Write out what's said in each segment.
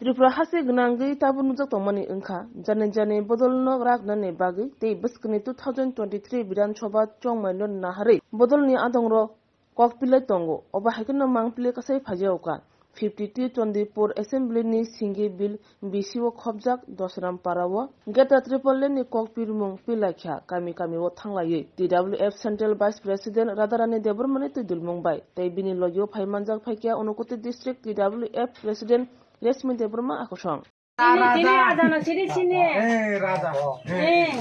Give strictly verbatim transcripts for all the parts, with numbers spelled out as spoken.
Tripura haste gwnangwi tabuk nukjak tongmani wngkha, jani jani bodolno raknani bagwi tei bwskangni two thousand twenty-three Bidhan Sabha chongmaino naharwi bodolni adongrok kok pilai tongo. Obo hai kheno mang pilai kasai phaijago ka. Fifty-two Chandipur Assembly ni singgi bill B C o khopjak Dosram Para o Greater Tipraland ni kok pirmung pilaikha kami kami o thanglaiwi T W F Central Vice President Radharani Debbarma ni twidulmung bai tei bini logio phai manjak phaikha Unakoti District T W F President Reshmi Debbarma Akosong. Chini, chini raja no, chini, chini. Eh, raja. Eh,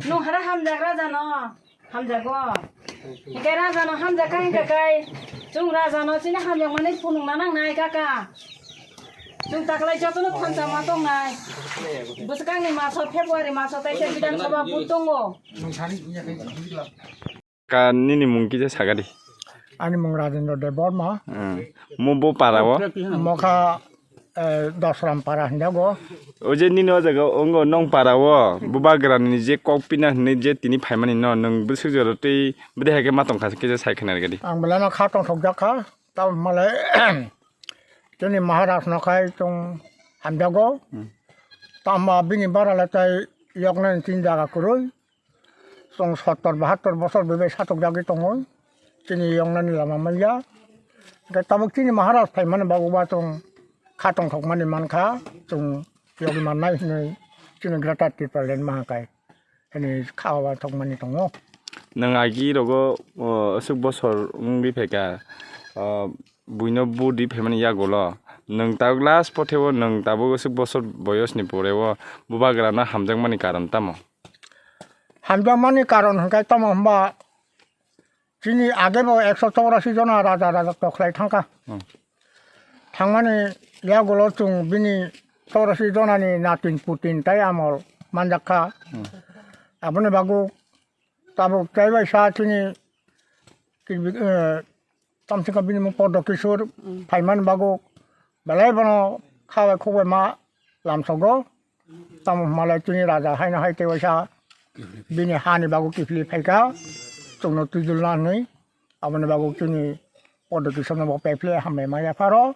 nung hara hamjak raja no. Hamjago. Hingke raja no hamjak kai, hingke kai. Chung raja no chini hamjak mani phunung na nang nai kaka. Chung taklai joto no thansa ma tong nai. Bwskang ni maso February maso tai se Bidhan Sabha booth tongo. Ka nini mung kisa sagadi. Ani mung Rajendra Debbarma. Hmm. Mo bo para o? Mokha, eh, Dosram Para hinjago. O je nini o jaga ongo nong para o, Bubagrani je kok pina hinwi je tini phaimani no, nwng bwswk jora tei bwdai hai khe ma tongkha kisa sai khna gadi. Ang belai no kha tongthok jak kha, tamo hwnba le chini Maharaj no khai chwng hamjago. Hmm. Tamo bini bara le tai yoknani tin jaga kwrwi. Chwng sottor bahattor bosor bebak satok jagwi tongo, chini yoknani lama manya. Hwnkhe tabuk chini Maharaj phaimani bagwi ba chwng kha tongthokmani mankha, chwng yogwi mannai hinwi chini Greater Tipraland mahakai hwnwi kha uansukmani tongo. Nwng agi rogo, o, aswk bosor wngwi phaikha, o, buino budi phaimani yagulo. Nwng tabuk last potheo nwng tabuk aswk bosor boyosni poreo Bubagrano hamjakmani karon tamo? Hamjakmani karon hwnkhe tamo hwnba, chini agebo ekso chorasi jona raja raja tokhlai thangkha. Hmm. Thangmani yagulo chwng bini chorasi jonani natin putin tai amol manjakha. Hmm. Aboni bagwi tabuk tei bai sa chini ki-, eh, tamsika bini mung Poddo Kishore, hmm, phaimani bagwi belai bono khabai khukbai ma lamsogo. Tamo hwnba le chini raja haino hai tei waisa bini hani bagwi kiphilwi phaikha, chwngno twijlna hwnwi. Aboni bagwi chini Poddo Kishore'no bo pephilwi hambai ma yapharo,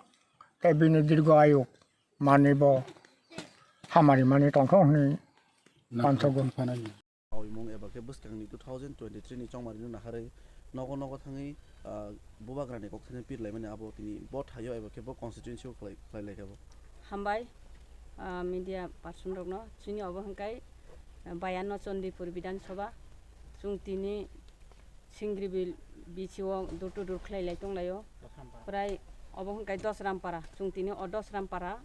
tei bini dirgo ayu manwi bo hamari manwi tongthok hwnwi uansugo. Sawi mung eba khe bwskangni two thousand twenty-three ni chongmarino naharwi nogo nogo thangwi, ah, Bubagrani kok thani pir laimani abo tini bo thaio eba khe bo constituency o khlai, khlai lai khe bo. Hambai, ah, media person rokno chini obo hwnkhe, ah, bayano Chandipur Bidhan Sabha chwng tini Singribil B C o door to door khlai lai tong laio. Prai obo hwnkhe Dosram Para, chwng tini o Dosram Para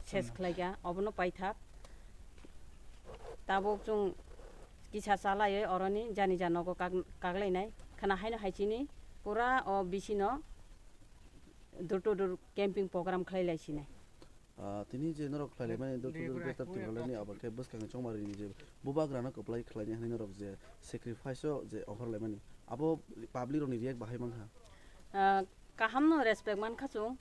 ses khlai kha, obono paithak. Tabuk chwng kisa cha laiwi oroni jani ja nogo kak-, kak lainai. Khwna haino hai chini pura o B C no door to door camping program khlai lai sinai. Ah, tini je norok khlai laimani door to door Greater Tipraland ni abo khe bwskangni chongmarini je Bubagrano kwplai khlaini hwnwi norok je sacrifice o je offer laimani abo public rokni react bahai mankha. Ah, kaham no respect mankha chwng,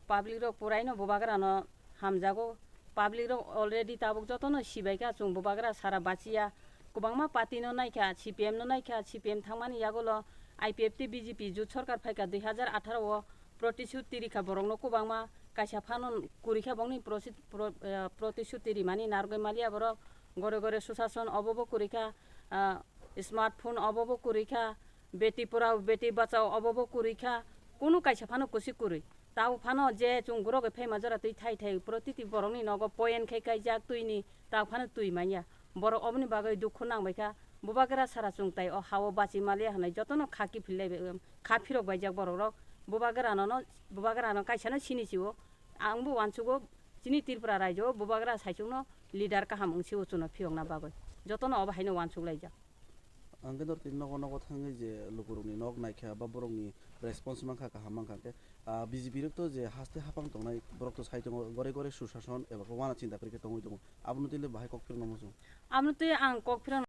public rok puraino Bubagrano hamjago. Public rok already tabuk jotono sibaikha chwng Bubagra sara bachiya. Kwbangma party no naikha, C P M no naikha, C P M thangmani yagulo I P F tei B J P jut sarkar phaikha dui hazar atharo o, protishruti rikha borokno kwbangma, kaisa phano kwrwikha bongni prosi-, pro-, eh, protishruti rimani narwgwi maliya borok, gore gore sushason obo bo kwrwikha, ah, smartphone obo bo kwrwikha, beti porao beti bachao obo bo kwrwikha, kunu kaisa phano kwswi kwrwi. Tao phano je chwng borok bai phaima jora twi thai thai protiti borokni nogo point khai kaijak twini, tao phano twi manya. Borok oboni bagwi dukhu nang bai kha. Bubagra sara chwng tai o ha-o bachi maliya hwnwi jotono kha kiphil lai bai, kha phirok baijak borok rok. Bubagrano no, Bubagrano kaisa no sini si-o. Ang bo uansugo chini Tripura rajyo o Bubagra saichung no leader kaham wng si-o chwngno phiyokna bagwi. Jotono obo hai no uansuk laijak. Ang khe norok tini nogo nogo thangwi je lukurokni nok naikha ba borokni response mankha, kaham mankha khe, ah, B J P rok to je haste haphang tongnai borok to sai tongo, gore gore sushason eba khe uana chinta kwrwi khe tongwi tongo, abono tini bahai kok phirokno muchung. Abono twi ang kok phirokno